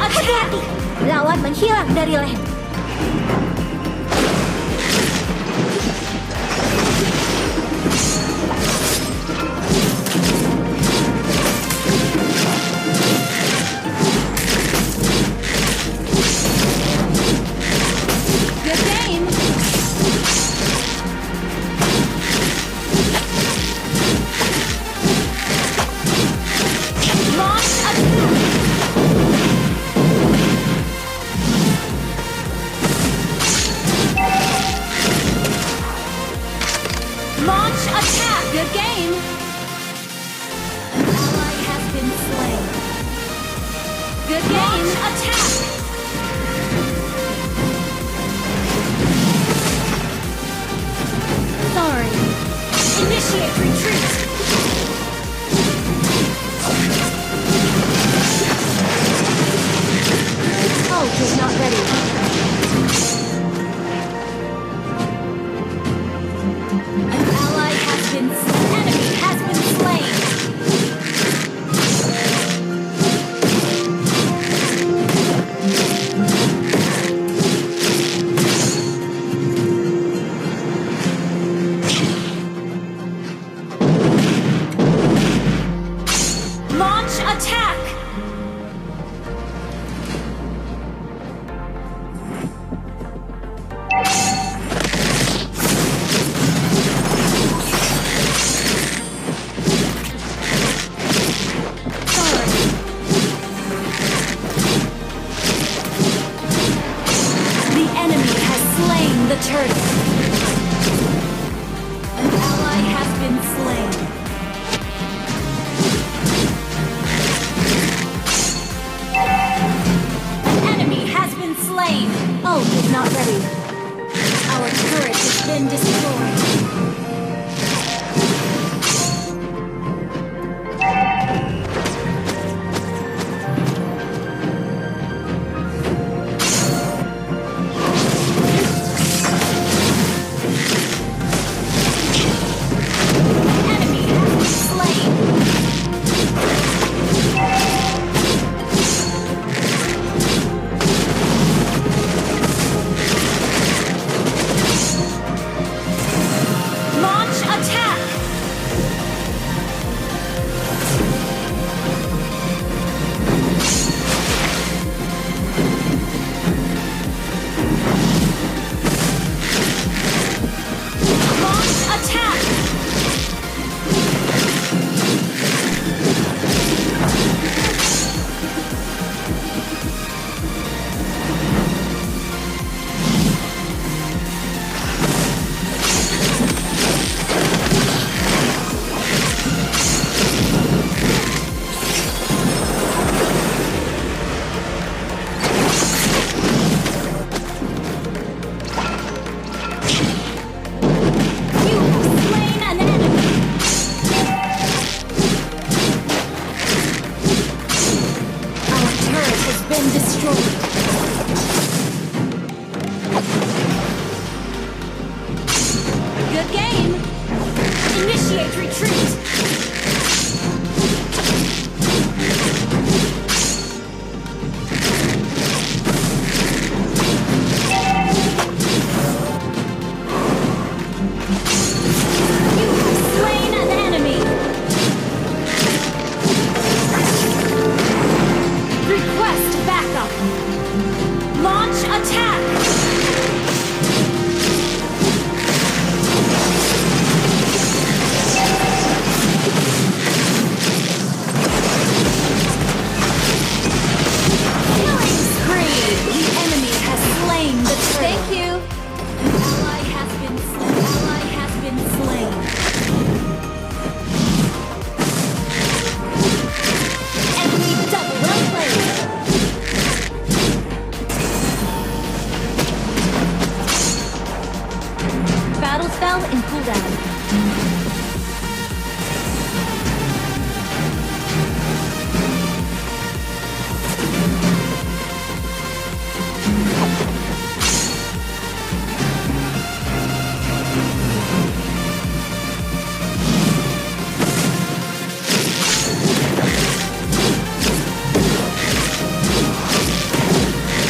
Hati-hati, lawan menghilang dari lem. Good game. Launch attack. Launch attack! Good game! An ally has been slain. Good game! Attack! Sorry. Initiate retreat! Ult is not ready. An ally has been slain. Enemy has been slain. Launch attack! The enemy has slain the turtle. An ally has been slain. An enemy has been slain. Ult is not ready. Our turret has been destroyed. Enemy has been slain.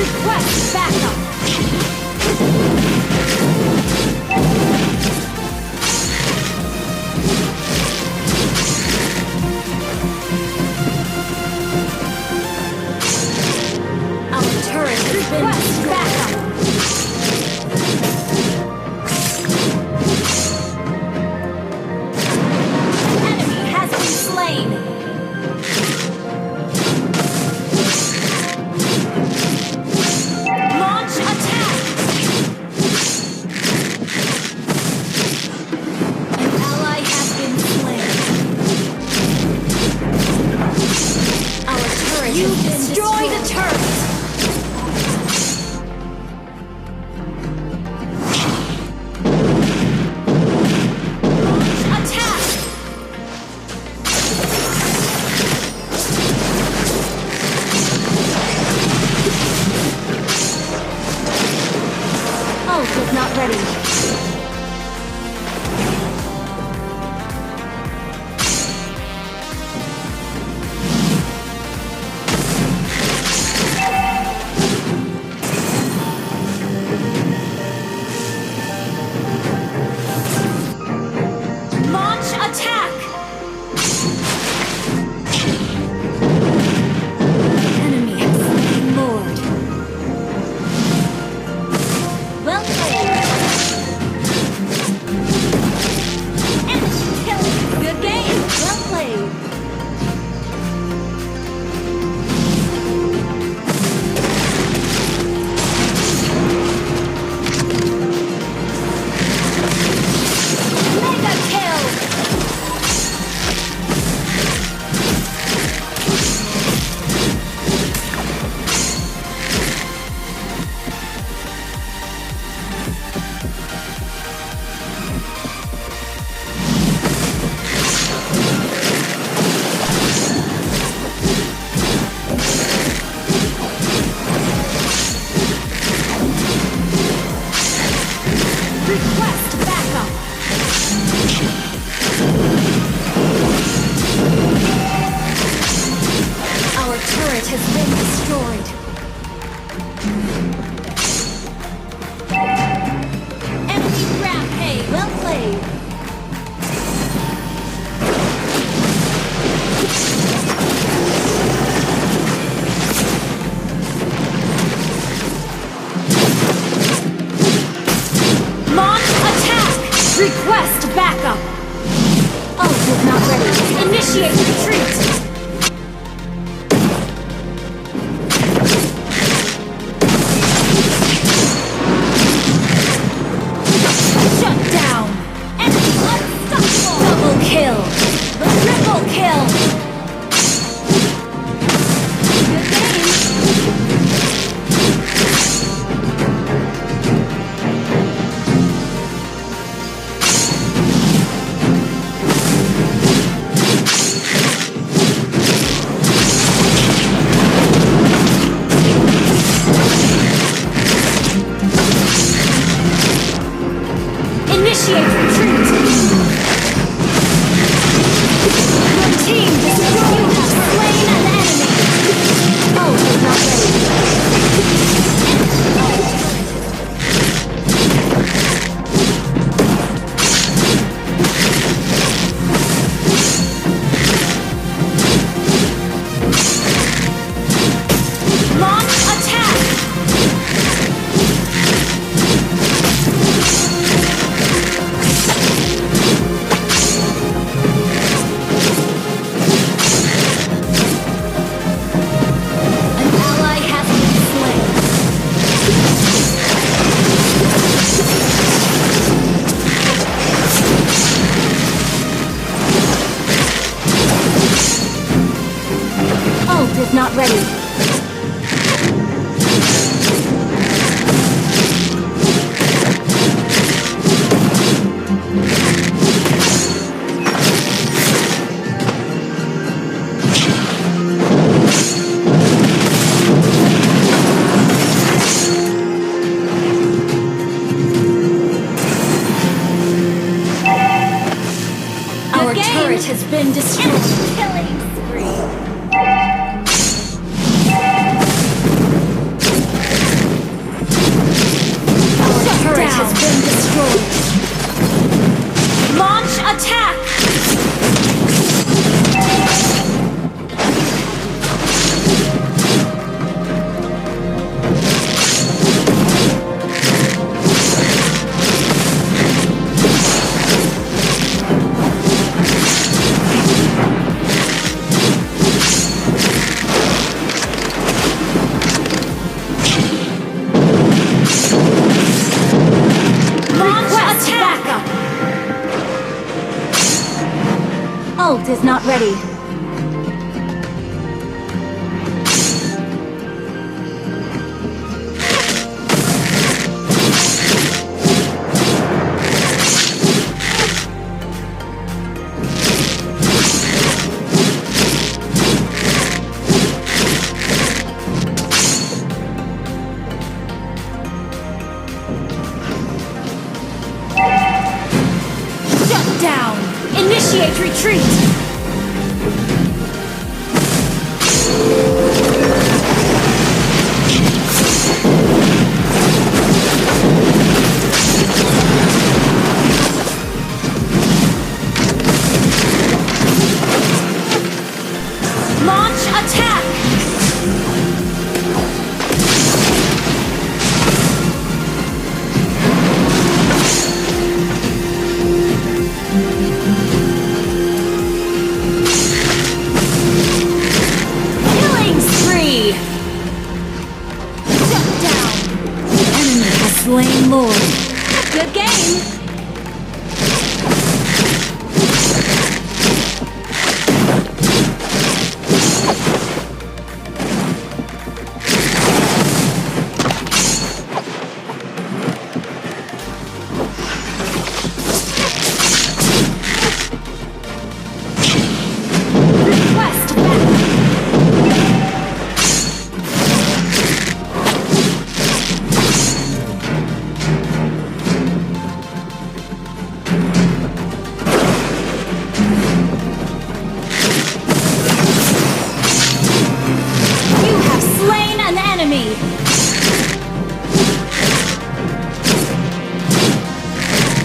Request backup! Our turret has been backup! An enemy has been slain! Launch attack! An ally has been slain. Our turret has been destroyed. The turret! Launch attack! Ult is not ready. Launch attack! Enemy has slain Lord. Well played. Enemy kill. Good game. Well played. Mega kill. Request backup! Our turret has been destroyed. Enemy rampage! Well played! Launch attack! Request backup! Ult is not ready. Initiate retreat! Shut down! Enemy unstoppable! Double kill! The triple kill! Good game! Initiate retreat! Your team destroyed has slain an enemy! Oh, is not ready. Launch attack! Is not ready. Our turret has been destroyed. Killing spree. Launch attack! Killing spree! Shut down! The enemy has slain Lord. Good game!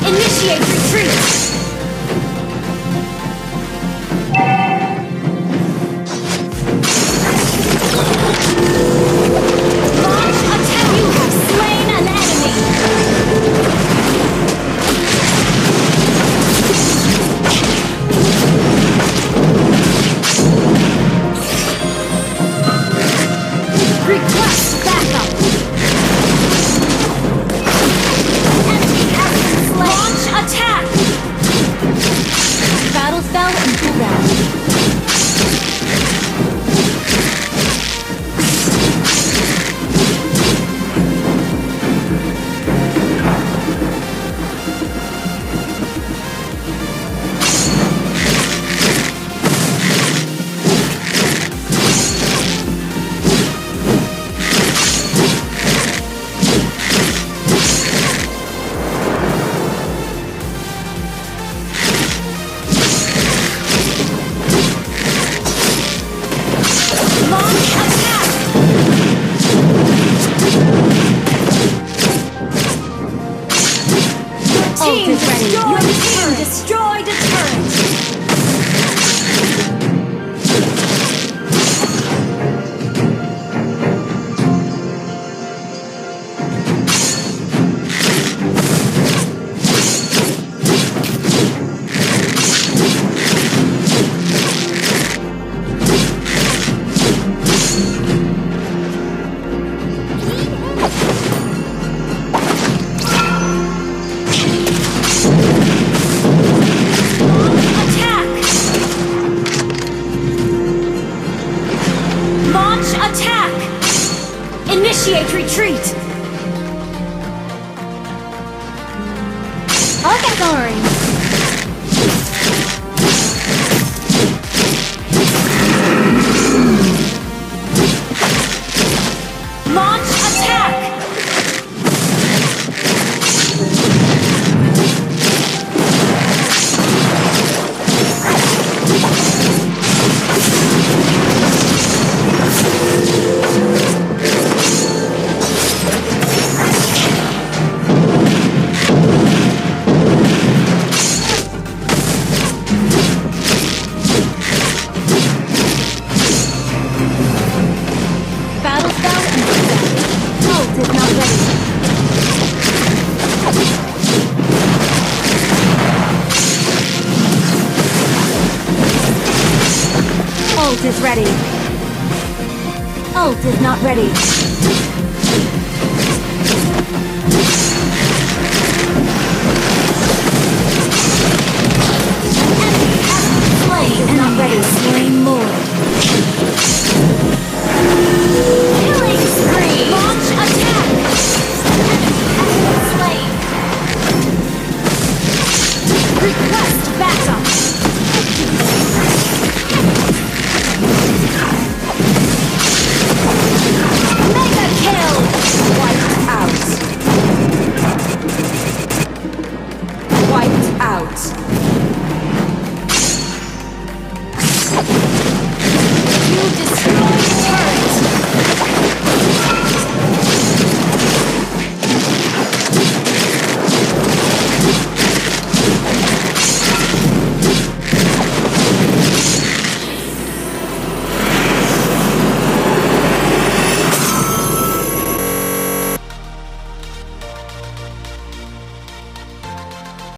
Initiate retreat! Launch attack! You have slain an enemy! Request backup! Attack! Battle spell and cooldown. Your team destroyed a turret! Initiate retreat! Okay, sorry. Launch attack! Ult is ready. Ult is not ready. Enemy has been slain. Not ready.